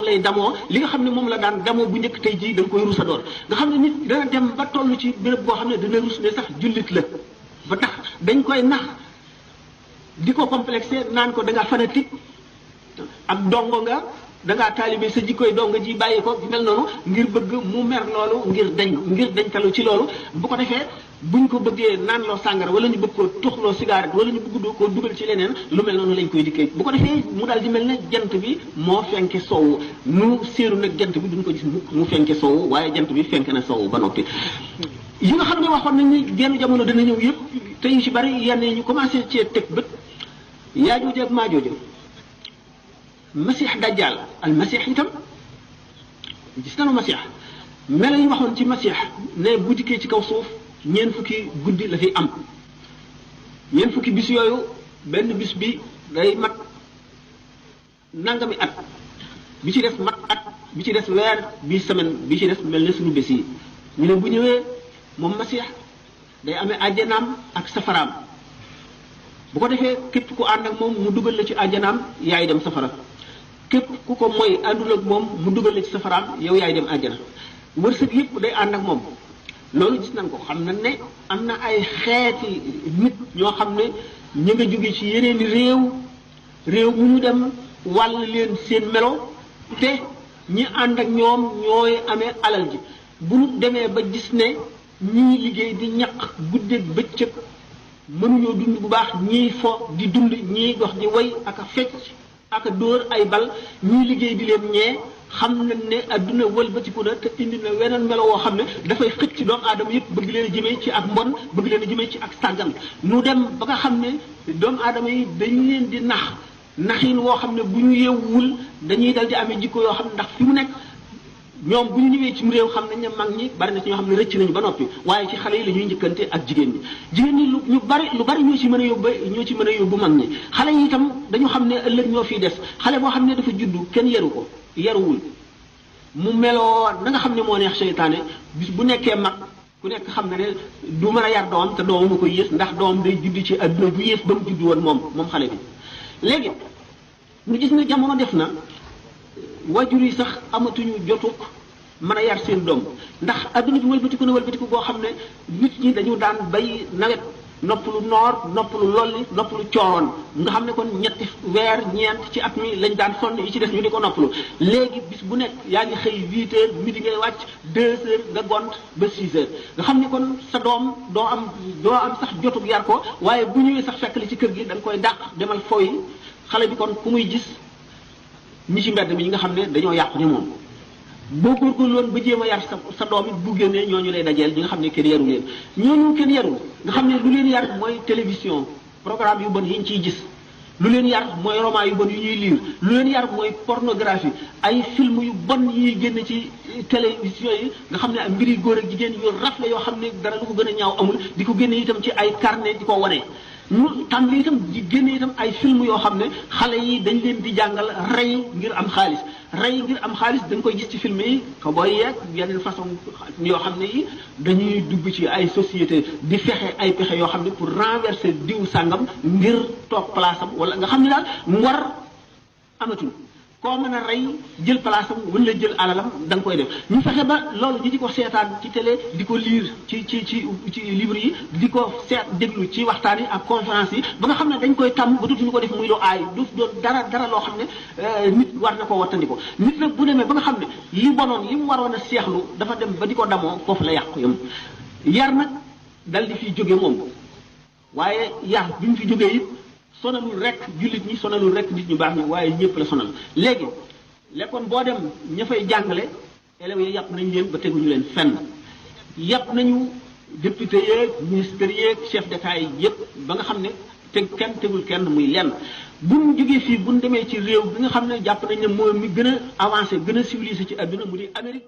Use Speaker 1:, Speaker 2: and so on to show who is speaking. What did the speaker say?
Speaker 1: lay damoo li nga xam ne moom la daan damoo bu njëkk tey jii da nga koy rusa door nga xam ne nit dana dem ba toll ci béréb boo xam ne dana rus ne sax jullit la ba tax dañ koy nax di ko complexé naan ko da nga fanatique ak dongo nga da ngaa taalibe sa jikkoy dongo ji bàyyi ko mel noonu ngir bëgg mu mer loolu ngir dañ talu ci loolu bu ko defee buñ ko bëggee naan loo sàngara wala ñu bëgg ko tuxloo cigarette wala ñu bëgg koo dugal ci leneen lu mel noonu lañ koy dikkee bu ko defee mu daal di mel ne jant bi moo fenke soowu nu séeru nag jant bi duñ ko gis mu fenke soowu waaye jant bi fenke na soowu ba noppi yi nga xam ne waxoon nañ ni genn jamono dana ñëw yëpp te yu ci bari yenn ñu commencé cee teg bët Yaajuuj ak Maajuuj Masih Dajjal al Masih itam gis nañu Masih mel ñu waxoon ci Masih ne bu dikkee ci kaw suuf ñeent fukki guddi la fi am ñeent fukki bis yooyu benn bis bi day mat nangami at bi ci des mat at bi ci des weer bi semaine bi ci des mel ne suñu bés yi ñu ne bu ñëwee moom Masih day amee àjjanaam ak safaraam bu ko defee képp ku ànd ak moom mu dugal la ci àjjanaam yaay dem safara képp ku ko mooy àndul ak moom mu dugal la ci safaraam yow yaay dem àjjana wërsëg yëpp day ànd ak moom loolu gis nañ ko xam na ne am na ay xeeti nit ñoo xam ne ñu nga jóge ci yeneen réew mu ñu dem wàll leen seen melo te ñi ànd ak ñoom ñooy amee alal ji bu ñu demee ba gis ne ñii liggéey di ñaq guddeeg bëccëg mënuñoo dund bu baax ñii fo di dund ñii dox di way ak a fecc ak a dóor ay bal ñii liggéey di leen ñee xam nañ ne adduna wëlbatiku na te indi na weneen melo woo xam ne dafay xëcc ci doomu aadama yëpp bëgg leen a jëmee ci ak mbon bëgg leen a jëmee ci ak sàggan nu dem ba nga xam ne doomu aadama yi dañu leen di naxin woo xam ne bu ñu yeewul dañuy dal di amee jikko yoo xam ne ndax fi mu nekk ñoom bu ñu ñëwee ci réew xam nañ ne mag ñi bari na ci ñoo xam ne rëcc nañu ba noppi waaye ci xale yi la ñuy njëkkante ak jigéen ñi lu bari ñoo ci mën a yóbbu mag ñi xale yi itam dañu xam ne ëllëg ñoo fiy des xale boo xam ne dafa juddu kenn yaruwul mu meloo na nga xam ne moo neex seytaane bis bu nekkee mag ku nekk xam ne ne du mën a yar doomam te doomam ma koy yées ndax doomam day judd ci adduna bu yées ba mu judd woon moom xale bi léegi ñu gis ne jamono def na wajur yi sax amatuñu jotuk mën a yar seen doom ndax adduna bi wëlbatiku boo xam ne nit ñi dañu daan bay nawet noppalu noor noppalu lolli noppalu cooroon nga xam ne kon ñetti weer ñeent ci at mi lañ daan sonn yi ci des ñu di ko noppalu léegi bis bu nekk yaa ngi xëy 8 heures midi ngay wàcc 2 heures nga gont ba 6 heures nga xam ne kon sa doom doo am sax jotug yar ko waaye bu ñëwee sax fekk li ci kër gi da nga koy dàq demal fooyi xale bi kon ku muy gis ñi ci mbedd mi ñi nga xam ne dañoo yàqu ne moom boo góorgóorlu woon ba jéem a yar sa doom it bu génnee ñooñu lay dajeel ñi nga xam ne kenn yaru leen ñooñu kenn yarul nga xam ne lu leen yar mooy télévision programme yu bon yi ñu ciy gis lu leen yar mooy roman yu bon yu ñuy lire lu leen yar mooy pornographie ay film yu bon yi génn ci télévision yi nga xam ne ay mbiri góor ak jigéen yu rafle yoo xam ne dara lu ko gën a ñaaw amul di ko génne itam ci ay carnet di ko wane ñu tàmbali itam di génne itam ay film yoo xam ne xale yi dañ leen di jàngal rey ngir am xaalis da nga koy gis ci film yi ko booy yeeg yeneen façon yoo xam ne yi dañuy dugg ci ay société di fexe ay pexe yoo xam ne pour renverser diw sàngam ngir toog place am wala nga xam ne daal mu war amatul koo mën a rey jël place am wala jël alalam da nga koy def ñu fexe ba loolu ñi di ko seetaan ci télé di ko lire ci livre yi di ko déglu ci waxtaan yi ak conférence yi ba nga xam ne dañ koy tàmm ba dootuñu ko def muy lu aay du doon dara loo xam ne nit war na ko wattandiko nit nag bu demee ba nga xam ne li bonoon li mu waroon a seexlu dafa dem ba di ko damoo foofu la yàqu yam yar nag dal di fiy jóge moom waaye yar bi mu fi jógee it sonalul rek jullit ñi sonalul rek nit ñu baax ñi waaye ñëpp la sonal léegi lekkoon boo dem ña fay jàngale élèves yi yàpp nañ leen ba teguñu leen fenn yàpp nañu député yeeg ministère yeeg chef d'état yi yëpp ba nga xam ne kenn tegul kenn muy lenn buñ jógee fii buñ demee ci réew bi nga xam ne jàpp nañ ne mooy mi gën a avancé gën a civilisé ci àdduna mu di Amérique